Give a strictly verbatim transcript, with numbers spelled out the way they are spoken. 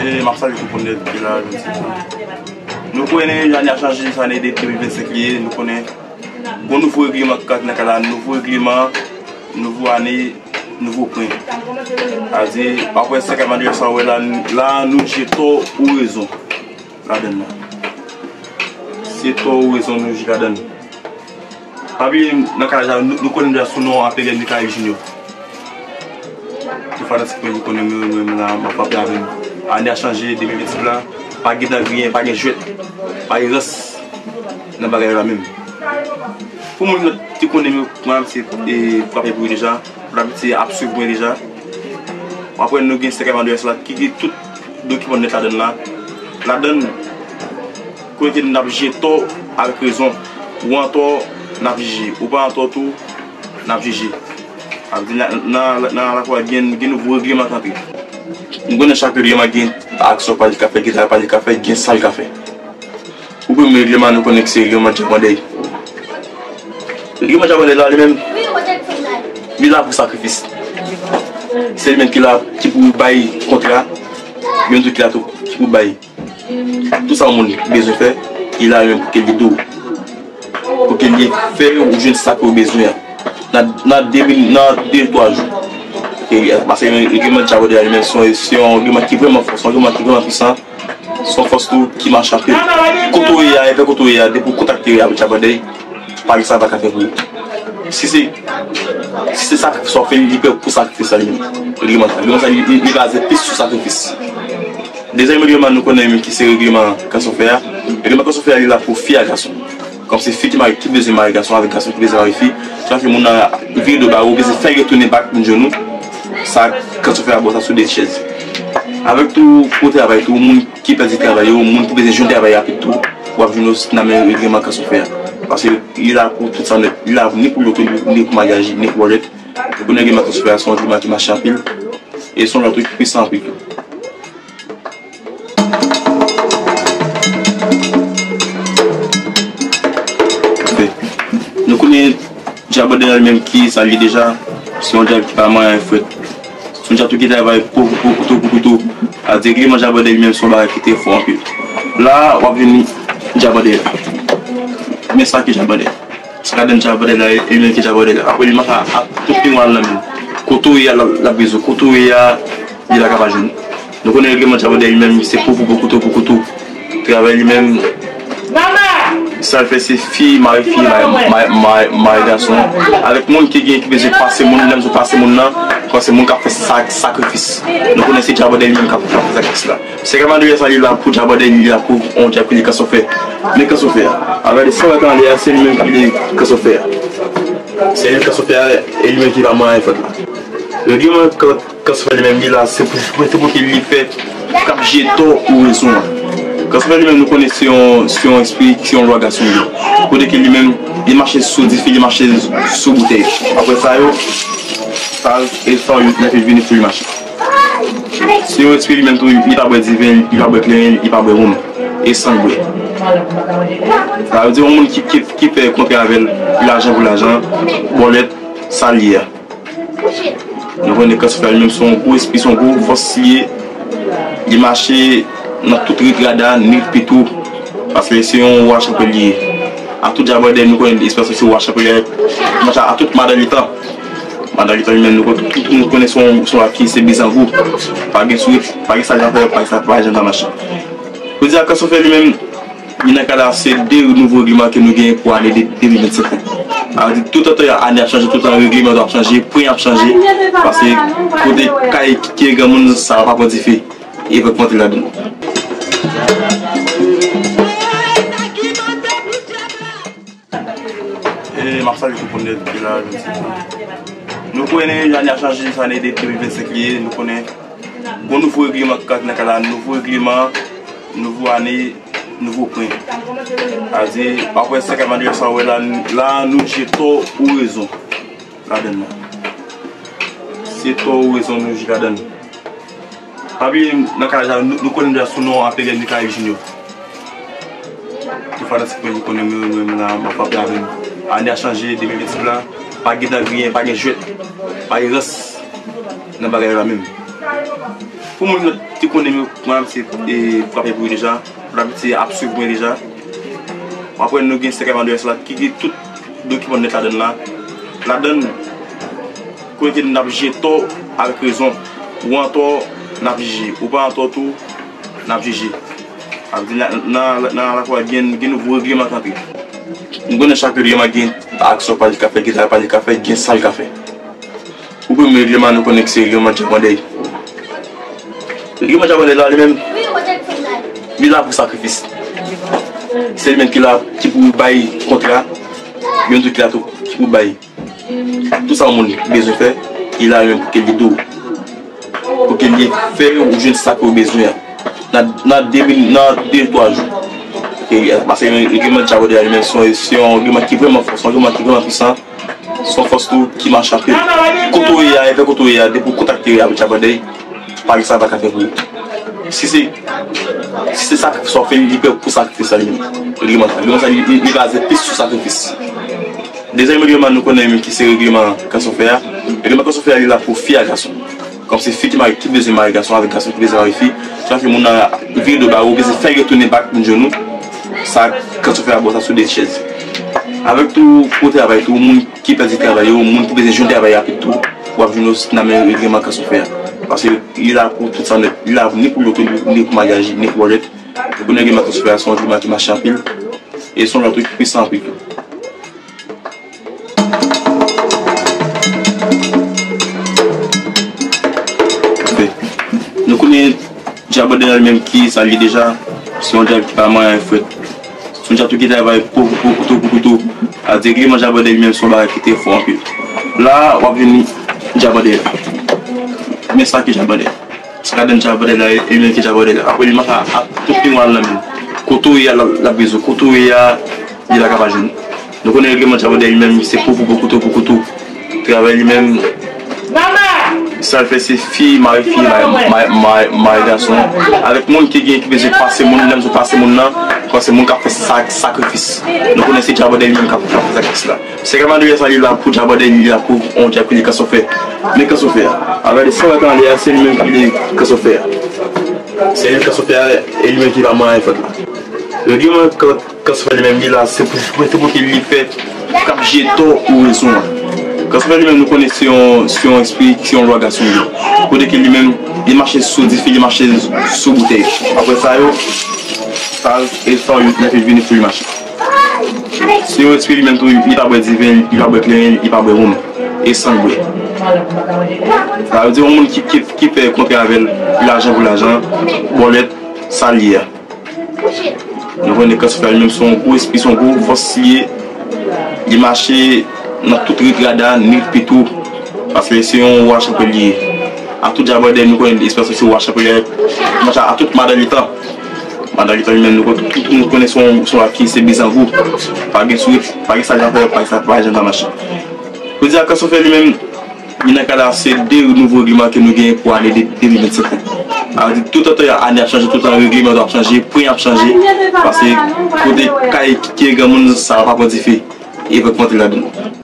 E m ap salye tout moun nèt ki la jodi. Nou konnen ane a chanje, se ane de de mil vennsenk li ye. Nou konnen gon nouvo regleman k ap nan kay la, nouvo regleman, nouvo ane, nouvo pwen. Sa vle di, apre senk ane sa, w wè la, la nou jwe tò ou rezon ladann nan. Se tò ou rezon nou jwe ladann. Pa bliye, nan kay la, nou, nou konnen deja sou non Aperèl Mikael Junior. Tout fanatik mwen ki konnen mwen, mwen menm la, m ap frape avè nou. Ane a chanje, de mil vennsenk la, pa gen dan griyen, pa gen jwèt, pa gen rans nan bagay la menm. Pou moun ki konnen mwen, mwen se, e, frape pou yo deja, pou labitye ap swiv mwen deja. Apre nou gen senk ane de sa la, ki gen tout dokiman nèt ladann la. Ladann, kote n ap jije tò avèk rezon. Ou an tò, n ap jije. Ou pa an tò tou, n ap jije. Sa vle di, nan, nan, nan, nan lakou a gen, gen nouvo regleman k antre. Nou konnen chak regleman gen aksyon pa li ka fè, gen travay pa li ka fè, gen sa l ka fè. Pou premye regleman, nou konnen ki se regleman Djabandèy. Regleman Djabandèy la, li menm, li la pou sakrifis. Se li menm ki la, ki pou bay kontra, li menm tou ki la tou, ki pou bay. Tout sa yon moun bezwen fè, li la li menm pou ke l ede w. Pou ke li fè ou jwenn sa ke w bezwen an. Nan, nan de min, nan de, twa jou. E, paske regleman Djabandèy la, li menm, se yon, se yon regleman ki vrèman fò, se yon regleman ki vrèman pwisan. Se yon fòs tou ki mache anpil. Kote w ye a, enpè kote w ye a, depi w kontakte avèk Djabandèy, pa gen sa l pa ka fè pou ou. Si se, si se sakrifis w ap fè, li prè pou sakrifis la li menm. Regleman sa, regleman sa, li, li, li baze plis sou sakrifis. Dezyèm regleman nou konnen ki se regleman Kansofè a. Regleman Kansofè a, li la pou fi ak gason. Kòm se fi ki mare, ki bezwen mare gason avèk gason ki bezwen mare fi. Sa fè moun nan vire do ba ou, bezwen fè l retounen bak pou jwenn ou. Sa, Kansofè a ba w sa sou de chèz. Avèk tou, pou travay tou, moun ki pèdi travay yo, moun ki bezwen jwenn travay rapid tou, w ap jwenn yo nan men regleman Kansofè a. Paske li la pou tout sa nèt. Li la ni pou loto, ni pou maryaj, ni pou bòlèt. Pou regleman Kansofè a, se yon regleman ki mache anpil. E se yon lòt ki pwisan anpil tou. Nou konnen Djabandèy la li menm ki sa li ye deja, se yon djab ki pa manyen frèt. Se yon djab tou ki travay pou, pou, pou kouto, pou kouto. Sa vle di, regleman Djabandèy li menm se yon bagay ki trè fò anpil. La, w ap jwenn Djabandèy la. Men sa ki Djabandèy. Sa ka donn Djabandèy la, e menm ki Djabandèy la. Apre li mache ak tout miwa l nan men l. Kote w ye a, l ap, l ap bezwen. Kote w ye a, li la ka pa jwenn. Nou konnen regleman Djabandèy li menm, se pou, pou, pou kouto, pou kouto. Travay li menm, sa l fè se fi, mare fi, mare, mare, mare, mare gason. Avèk moun ki gen, ki bezwen pase moun, lè m di pase moun nan, paske moun k ap fè sa, sakrifis. Nou konnen se Djabandèy li menm k ap, k ap fè sakrifis la. Se kòmandan sa li la pou Djabandèy, li la pou yon djab ki rele Kansofè. Men Kansofè a. A gade san mèt anlè a, se li menm ki rele Kansofè a. Se li Kansofè a, e li menm ki pa manyen frèt la. Regleman Kan-, Kansofè li menm, li la, se pou, se pou ke li fè k ap jije tò ou rezon an. Kansofè li menm, nou konnen se yon, se yon espri, se yon lwa gason li ye. Kote ke li menm, li mache sou dife, li mache sou boutèy. Apre sa yo, sa, e sa yo, lè ke vini pou li mache. Se yon espri li menm tou, li pa bwè diven, li pa bwè kleren, li pa bwè wonm. E san l bwè. Sa vle di yon moun ki, ki, ki fè kontre avè l, lajan pou lajan, bòlèt, sa l ye a. Nou konnen Kansofè li menm se yon gwo espri, se yon gwo fòs li ye. Li mache nan tout rit rada, nil pito. Paske se yon wa chanpèl li ye. A tout Djabandèy, nou konnen espri se wa chanpèl li ye. Li mache a tout madan letan. Madan letan li menm, nou konnen, tout, tout moun konnen se yon, se yon wa ki se bizango. Pa gen sourit, pa gen sa l ka fè, pa gen sa, pa gen jan l ka mache. Jodi a, Kansofè li menm, li nan kay la, se de nouvo regleman ke nou genyen pou ane de, de mil vennsenk lan. Sa vle di, toutan ane ap chanje, toutan regleman yo ap chanje, pwen ap chanje. Paske kote kay ki gen granmoun, sa pa pran dife. E vant monte ladan. E m ap salye tout moun nèt ki la jodi. Nou konnen ane a chanje, se ane de, de mil vennsenk li ye, nou konnen gon nouvo regleman k ap nan kay la, nouvo regleman, nouvo ane, nouvo pwen. Sa vle di, apre senk ane de sa, w wè la, la nou jije tò ou rezon ladann nan. Se tò ou rezon nou jije ladann. Pa bliye, nan kay la, nou, nou konnen deja sou non Aperèl Mikael Junior. Tout fanatik mwen ki konnen mwen, mwen menm la, m ap frape avè nou. Ane a chanje, de mil vennsenk la, Pa gen dan griyen, pa gen jwèt, pa gen rans nan bagay la menm. Pou moun ki konnen m yo, mwen menm se, e, frape pou yo deja, pou labitye ap swiv mwen deja. Apre nou gen Senkant Andreyas la ki gen tout dokiman nèt ladann la. Ladann, kote n ap jije tò avèk rezon. Ou antò, n ap jije. Ou pa antò tou, n ap jije. Sa vle di nan, nan, nan lakou a gen, gen nouvo regleman k antre. M konnen chak regleman gen aksyon pa li ka fè, gen sa pa li ka fè, gen sa li ka fè. Pou premye regleman nou konnen ki se regleman Djabandèy. Regleman Djabandèy la li menm, li la pou sakrifis. Se li menm ki la, ki pou bay kontra, menm tou ki la tou, ki pou bay. Tout sa yon moun bezwen fè, li la menm pou ke l ede w. Pou ke li fè ou jwenn sa ke w bezwen an. Nan, nan de min, nan de, twa jou. E, paske regleman Djabandèy a li menm, se yon, se yon regleman ki vrèman fò, se yon regleman ki vrèman pwisan. Se yon fòs tou ki mache anpil. Kote w ye a, enpè kote w ye a, depi w kontakte avèk Djabandèy, pa gen sa l pa ka fè pou ou. Si se, si se sakrifis w ap fè, li prè pou sakrifis la li menm. Regleman sa, regleman sa, li, li, li baze plis sou sakrifis. Dezyèm regleman nou konnen ki se regleman Kansofè a. Regleman Kansofè a, li la pou fi ak gason. Kòm se fi ki mare, ki bezwen mare gason, avèk gason ki bezwen mare fi. Sa fè moun nan vire do ba ou, bezwen fè l retounen back pou jwenn ou. Sa, Kansofè a ba w sa sou de chèz. Avèk tou, pou travay tou, moun ki pèdi travay yo, moun ki bezwen jwenn travay rapid tou, w ap jwenn yo nan men regleman Kansofè a. Paske li la pou tout sa nèt. Li la ni pou loto, ni pou maryaj, ni pou bòlèt. Pou regleman Kansofè a, se yon regleman ki mache anpil. E se yon lwa tou ki pwisan anpil tou. Nou konnen Djabandèy li menm ki sa li ye deja, se yon dyab ki pa manyen frèt. Se yon dyab tou ki travay pou, pou, pou kouto, pou kouto. A di, regleman Djabandèy li menm se yon bagay ki trè fò anpil. La, w ap jwenn Djabandèy la. Men sa ki Djabandèy. Sa ka donn Djabandèy la, e menm ki Djabandèy la. Apre li mache ak tout miwa l nan men l. Kote w ye a, l ap, l ap bezwen. Kote w ye a, li la ka pa jwenn. Nou konnen regleman Djabandèy li menm, se pou, pou, pou kouto, pou kouto. Travay li menm, sa l fè se fi, mare fi, mare, mare, mare, mare gason. Avèk moun ki gen, ki bezwen pase moun, lè m di pase moun nan, paske moun k ap fè sa, sakrifis. Nou konnen se Djabandèy li menm k ap, k ap fè sakrifis la. Senkant Andreyas la, li la pou Djabandèy, li la pou yon dyab ki rele Kansofè. Men Kansofè a. A gade san mèt anlè a, se li menm ki rele Kansofè a. Se li Kansofè a, e li menm ki pa manyen frèt la. Regleman Kan-, Kansofè li menm, li la, se pou, se pou ke li fè k ap jije tò ou rezon an. Kansofè li menm, nou konnen se yon, se yon espri, se yon lwa gason li ye. Kote ke li menm, li mache sou dife, li mache sou boutèy. Apre sa yo, sa, e sa yo, lè ke vini pou li mache. Se yon espri li menm tou, li pa bwè diven, li pa bwè kleren, li pa bwè wonm. E san l bwè. Sa vle di yon moun ki, ki, ki fè kontre avè l, lajan pou lajan, bòlèt, sa l ye a. Nou konnen Kansofè li menm se yon gwo espri, se yon gwo fòs li ye. Li mache nan tout rit rada, nit pito. Paske se yon wa chanpèl li ye. A tout Djabandèy, nou konnen espri se wa chanpèl li ye. Li mache a tout madan letan. Madan letan li menm, nou konnen, tout moun konnen se yon, se yon wa ki se bizango. Pa gen swit, pa gen sa l ka fè, pa gen sa, pa gen jan l ka mache. Jodi a, Kansofè li menm, li nan kad a se de nouvo regleman ke nou genyen pou ane de, de mil vennsenk la. Sa vle di, toutan ane ap chanje, toutan regleman yo ap chanje, pwen ap chanje. Paske kote kay ki gen granmoun, sa pa pran dife. E pa k rantre ladan l.